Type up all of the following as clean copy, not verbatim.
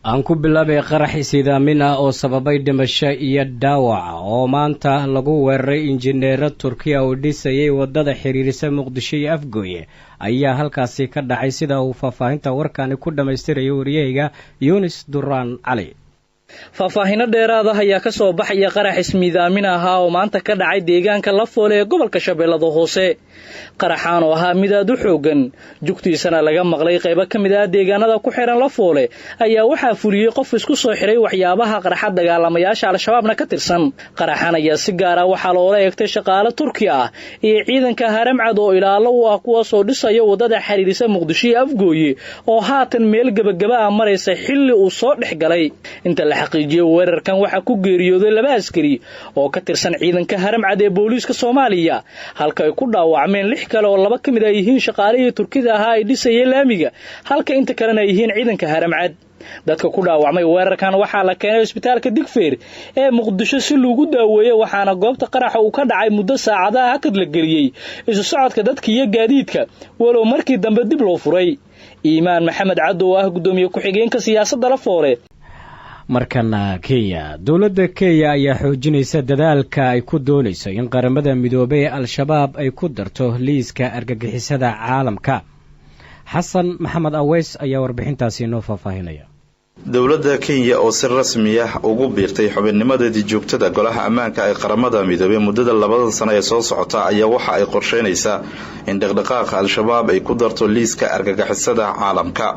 Aan ku bilaabay qarax isiidaamin ah oo sababay dhimasho iyo dhaawac oo maanta lagu weeraray injineero Turkiya oo dhisayay waddada xiriirisa Muqdisho iyo Afgooye ayaa halkaasi ka dhacay, sida uu faahfaahinta warkani ku dhammaystirayo wariyahayga Yunis Duraan Cali. Faahfaahino dheeraad ah ayaa ka soo baxaya qarax ismiidaamin ahaa oo maanta ka dhacay deegaanka Lafoole ee gobolka Shabeellada Hoose. Qaraxaan oo ahaa mid aad u xooggan, jugtiisana laga maqlay qaybo ka mid ah deegaanada ku xihan Lafoole, ayaa waxaa fuliyey qof isku soo xiray waxyaabaha qarxa, dagaalamayaasha Al-Shabaabna ka tirsan. Qaraxan ayaa si gaara waxaa loola eegtay shaqaale Turki ah iyo ciidanka Haramcad oo ilaalo u ah, kuwaasoo dhisaya waddada xiriirisa Muqdisho iyo Afgooye oo haatan meel gebagaba ah maraysa xilli uu soo dhex galay. Inta la xaqiijiyey, weerarkan waxaa ku geeriyooday laba askari oo ka tirsan ciidanka Haramcad ee booliiska Soomaaliya, halka ay ku dhaawacmeen lix kale oo laba ka mid ay yihiin shaqaalihii Turkida ahaa ay dhisayay laamiga, halka inta kalena ay yihiin ciidanka Haramcad. Dadka ku dhaawacmay weerarkan waxaa la keenay isbitaalka Digfeer ee Muqdisho si loogu daaweeyo, waxaana goobta qaraxa uu ka dhacay muddo saacadaha hakad la geliyey isu socodka dadka iyo gaadiidka, walow markii dambe dib loo furay. Iimaan Maxamed Caddo oo ah guddoomiye ku-xigeenka siyaasadda Lafoole. Markana Kenya. Dowladda Kenya ayaa xoojinaysa dadaalka ay ku doonayso in Qaramada Midoobay ee Al-Shabaab ay ku darto liiska argagixisada caalamka. Xasan Maxamed Aweys ayaa warbixintaasi inoo faahfaahinaya. Dowladda Kenya oo si rasmi ah ugu biirtay xubinnimadeedii joogtada Golaha Ammaanka ee Qaramada Midoobey muddada 2da sano ee soo socota ayaa waxa ay qorsheynaysaa in dhaqdhaqaaqa Al-Shabaab ay ku darto liiska argagixisada caalamka.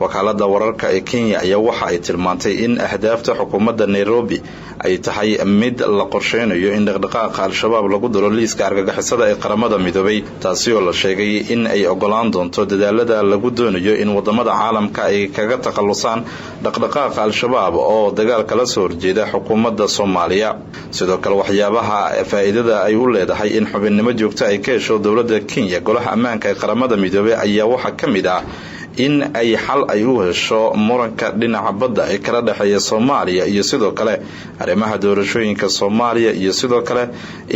Wakaalada wararka ee Kenya ayaa waxa ay tilmaantay in ahdaafta xukuumadda Nairobi ay tahay mid la qorsheynayo in dhaqdhaqaaqa Al-Shabaab lagu daro liiska argagixisada ee Qaramada Midoobay, taasi oo la sheegay in ay ogolaan doonto dadaalada lagu doonayo in wadamada caalamka ay kaga takhalusaan dhaqdhaqaaqa Al-Shabaab oo dagaal kala soo horjeeda xukuumadda Soomaaliya. Sidoo kale, waxyaabaha faa'iidada ay u leedahay in xubinnimo joogto ay ka hesho dowladda Kenya Golaha Ammaanka ee Qaramada Midoobay ayaa waxaa ka mid ah in ay xal ay u hesho muranka dhinaca badda ee kala dhexeeya Soomaaliya, iyo sidoo kale arrimaha doorashooyinka Soomaaliya, iyo sidoo kale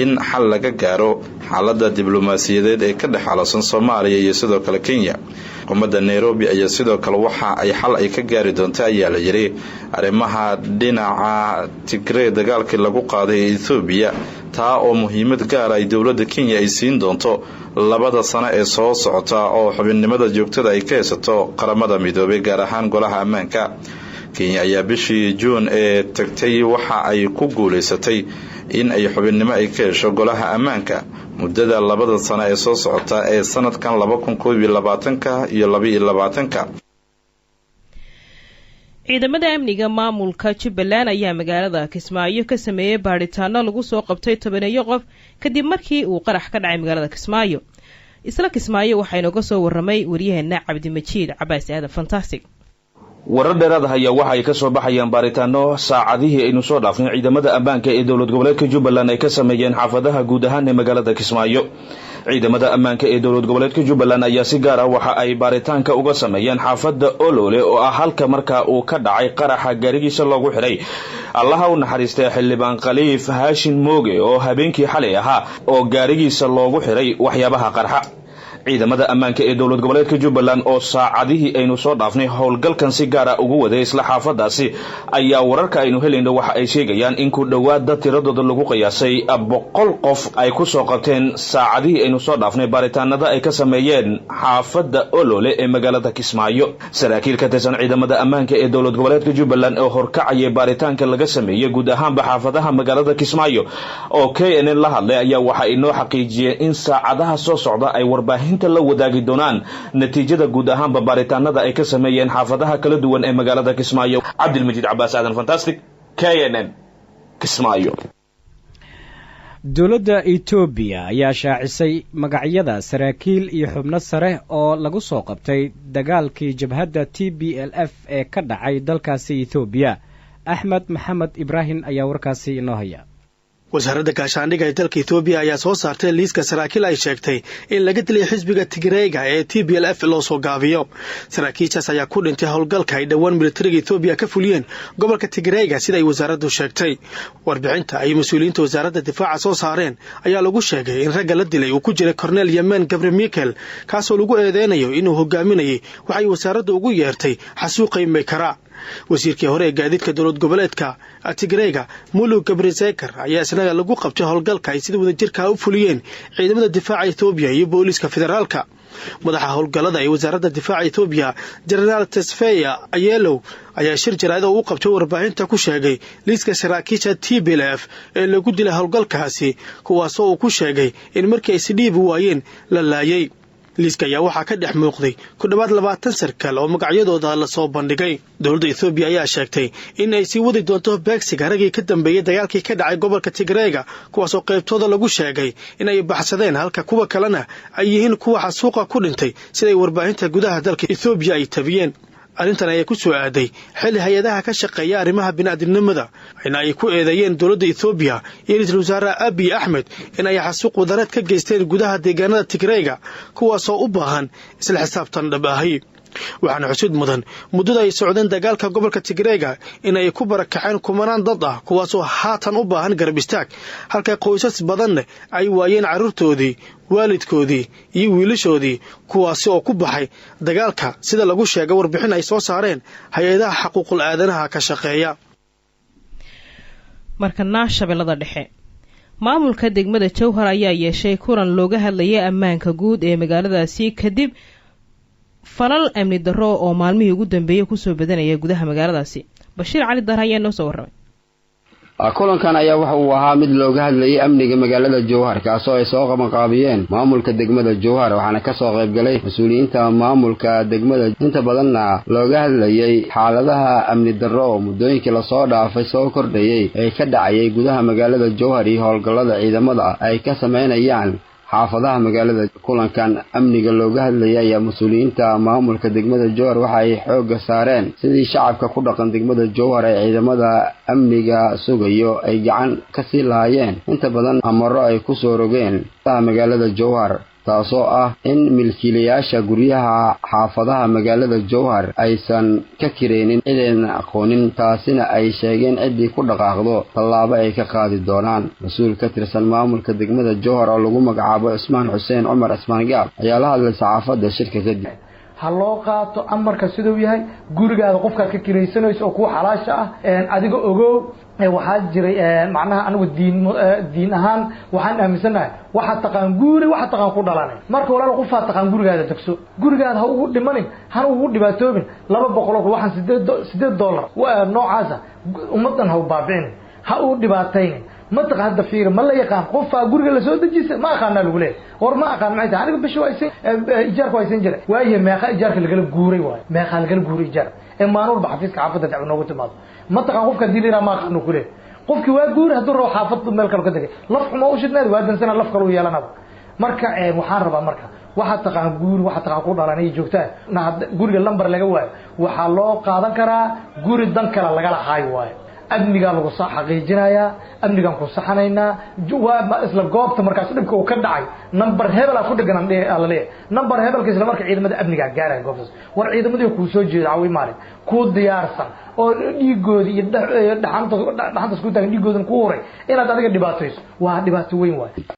in xal laga gaaro xaaladda diblomaasiyadeed ee ka dhex aloosan Soomaaliya iyo sidoo kale Kenya. Xukuumadda Nairobi ayaa sidoo kale waxa ay xal ay ka gaari doonta, ayaa la yidhi, arrimaha dhinaca Tigree, dagaalkii lagu qaaday ee Ethoobiya, taa oo muhiimad gaara ay dowladda Kenya ay siin doonto 2da sano ee soo socota oo xubinnimada joogtada ay ka haysato Qaramada Midoobay, gaar ahaan Golaha Ammaanka. Kenya ayaa bishii Juun ee tagtay waxa ay ku guulaysatay in ay xubinnimo ay ka hesho Golaha Ammaanka muddada 2da sano ee soo socota ee sanadkan 2021-ka iyo 22-ka. Ciidamada amniga maamulka Jubbaland ayaa magaalada Kismaayo ka sameeyey baadhitaano lagu soo qabtay tobaneeyo qof kadib markii uu qarax ka dhacay magaalada Kismaayo. Isla Kismaayo waxaa inooga soo waramay waryaheena Cabdimajiid Cabaas Aadan Fantastic. Warar dheeraad ah ayaa waxa ay ka soo baxayaan baaritaano saacadihii aynu soo dhaafnay ciidamada ammaanka ee dowlad goboleedka Jubbaland ay ka sameeyeen xaafadaha guud ahaan ee magaalada Kismaayo. Ciidamada ammaanka ee dowlad goboleedka Jubbaland ayaa si gaar ah waxa ay baaritaanka uga sameeyeen xaafadda Olole, oo ah halka markaa uu ka dhacay qaraxa gaarigiisa loogu xidhay Allaha u naxariistay xildhibaan Khaliif Haashin Mooge, oo habeenkii xalay ahaa oo gaarigiisa loogu xidhay waxyaabaha qarxa. Ciidamada ammaanka ee dowlad goboleedka Jubbaland oo saacadihii aynu soo dhaafnay howlgalkan si gaara ugu waday isla xaafadaasi ayaa wararka aynu helayno waxa ay sheegayaan in ku dhowaad dad tiradooda lagu qiyaasay 100 qof ay ku soo qabteen saacadihii aynu soo dhaafnay baaritaanada ay ka sameeyeen xaafadda Olole ee magaalada Kismaayo. Saraakiil ka tirsan ciidamada ammaanka ee dowlad goboleedka Jubbaland oo horkacayay baaritaanka laga sameeyey guud ahaanba xaafadaha magaalada Kismaayo oo KNN la hadlay ayaa waxa ay noo xaqiijiyeen in saacadaha soo socda ay warbaahinta la wadaagi doonaan natiijada guud ahaanba baaritaanada ay ka sameeyeen xaafadaha kala duwan ee magaalada Kismaayo. Cabdilmajiid Cabaas Aadan Fantastic, KNN, Kismaayo. Dowladda Etoobiya ayaa shaacisay magacyada saraakiil iyo xubno sare oo lagu soo qabtay dagaalkii jabhadda TPLF ee ka dhacay dalkaasi Etoobiya. Axmed Maxamed Ibraahim ayaa warkaasi inoo haya. Wasaaradda gaashaandhigga ee dalka Etoobiya ayaa soo saartay liiska saraakiil ay sheegtay in laga dilay xisbiga Tigreega ee TPLF loo soo gaabiyo. Saraakiishaas ayaa ku dhintay howlgalka ay dhowaan militariga Etoobiya ka fuliyeen gobolka Tigreega, sida ay wasaaraddu sheegtay. Warbixinta ay mas-uuliyiinta wasaaradda difaaca soo saareen ayaa lagu sheegay in ragga la dilay uu ku jiray Korneel Yemen Gabre Michael, kaasoo lagu eedeynayo inuu hogaaminayay waxay wasaaraddu ugu yeertay xasuuqay Maykara. Wasiirkii hore ee gaadiidka dowlad goboleedka Tigreyga, Mulu Gabrizeker, ayaa isnaga lagu qabtay howlgalka ay sida wadajirka u fuliyeen ciidamada difaaca Etoobiya iyo booliiska federaalka. Madaxa howlgallada ee wasaaradda difaaca Etoobiya, Jenaraal Tesfeya Ayelow, ayaa shir jaraa'id oo u qabtay warbaahinta ku sheegay liiska saraakiisha TPLF ee lagu dilay howlgalkaasi, kuwaasoo uu ku sheegay in markii ay isdhiibi waayeen la laayay. Liiska ayaa waxaa ka dhex muuqday ku dhowaad 20 sarkaal oo magacyadooda lasoo bandhigay. Dowladda Ethoobiya ayaa sheegtay in ay sii wadi doonto beegsiga raggii ka dambeeyey dagaalkii ka dhacay gobolka Tigreega, kuwaasoo qaybtooda lagu sheegay in ay baxsadeen, halka kuwa kalena ay yihiin kuwa xasuuqa ku dhintay, siday warbaahinta gudaha dalka Ethoobiya ay tabiyeen. Arrintan ayaa ku soo aaday xilli hay-adaha ka shaqeeya arrimaha bini'aadamnimada in ay ku eedeeyeen dowladda Ethoobiya iyo ra-iisul wasaare Abiy Axmed in ay xasuuq wadareed ka geysteen gudaha deegaanada Tigreyga, kuwaasoo u baahan isla xisaabtan dhab ahi. Waxaana xusid mudan muddada ay socdeen dagaalka gobolka Tigreega in ay ku barakaceen kumanaan dad ah, kuwaasoo haatan u baahan garab istaag, halka qoysas badanne ay waayeen carruurtoodii, waalidkoodii iyo wiilashoodii, kuwaasi oo ku baxay dagaalka, sida lagu sheegay warbixin ay soo saareen hay-adaha xaquuqul aadanaha ka shaqeeya. Markana Shabeellada Dhexe, maamulka degmada Jowhar ayaa yeeshay kulan looga hadlayay ammaanka guud ee magaaladaasi, kadib falal amni darro oo maalmihii ugu dambeeyey kusoo badanaya gudaha magaaladaasi. Bashiir Cali Dar ayaa noo soo warramay. Kulankan ayaa waxa uu ahaa mid looga hadlayay amniga magaalada Jowhar, kaasoo ay soo qabanqaabiyeen maamulka degmada Jowhar, waxaana kasoo qaybgalay mas-uuliyiinta maamulka degmada. Inta badanna looga hadlayay xaaladaha amni darro oo muddooyinkii lasoo dhaafay soo kordhayay ee ka dhacayay gudaha magaalada Jowhar iyo howlgallada ciidamada ay ka sameynayaan xaafadaha magaalada. Kulankan amniga looga hadlayay ayaa mas-uuliyiinta maamulka degmada Jowhar waxa ay xoogga saareen sidii shacabka ku dhaqan degmada Jowhar ay ciidamada amniga sugayo ay gacan ka sii lahaayeen. Inta badan amaro ay ku soo rogeen magaalada Jowhar, taasoo ah in milkiilayaasha guryaha xaafadaha magaalada Jowhar aysan ka kireynin cidaynan aqoonin, taasina ay sheegeen ciddii ku dhaqaaqdo tallaabo ay ka qaadi doonaan. Mas-uul ka tirsan maamulka degmada Jowhar oo lagu magacaabo Cismaan Xuseen Cumar, Cismaan Gaab, ayaa la hadlay saxaafadda shirka kadib. Ha loo qaato amarka siduu yahay. Gurigaada qofkaad ka kiraysanayso oo kuwa xalaasha ah, adiga ogow. Waxaa jiray, macnaha, anigu diin ahaan waxaan aaminsanahay waxaad taqaan guuri, waxaad taqaan ku dhalanay. Marka walaal, qofaad taqaan gurigaada degso, gurigaada ha ugu dhimanin, hana ugu dhibaatoobin 200, waxaan $8 noocaasa. Ummaddan ha u baabi'inin, ha u dhibaataynin. Mataqa hadda fiiri, ma la yaqaan qofaa guriga lasoo dejisa, ma aqaanaa lagu leeyahy. War ma aqaan maxay tahay? Aniga bishi waa isin, ijaarka waa isin jira waayahay. Meeqa ijaarka lagala guuray waayo? Meeqaa lagala guuray ijaar ee maalin walba xafiiska xaafadda dacwo noogu timaado? Mataqaan qofka hadii la yidhaha ma aqaano ku leeyahy. Qofkii waa guuri, hadduu rabo xaafad meel kale ka degay, laf xumo u shidneed waa dansana, laf kale u yeelanaba. Marka waxaan rabaa, marka waxaad taqaan guuri, waxaad taqaan ku dhalanay joogtaa. Guriga lambar laga waayo waxaa loo qaadan karaa guri dan kale lagala haayo waayo. Amnigaa lagu xaqiijinayaa, amnigaan ku saxanaynaa. Waa isla goobta markaas dhibka uu ka dhacay, number hebelaa ku dhegan laleeyahay, number hebelka isla marka ciidamada amnigaa gaaraya goobtaas. War ciidamadii kuu soo jeeda cawi maalin kuu diyaarsan oo dhiigoodi iyo dhaxantaas ku taagan, dhiigoodan ku huray, inaad adiga dhibaatayso waa dhibaato weyn waay.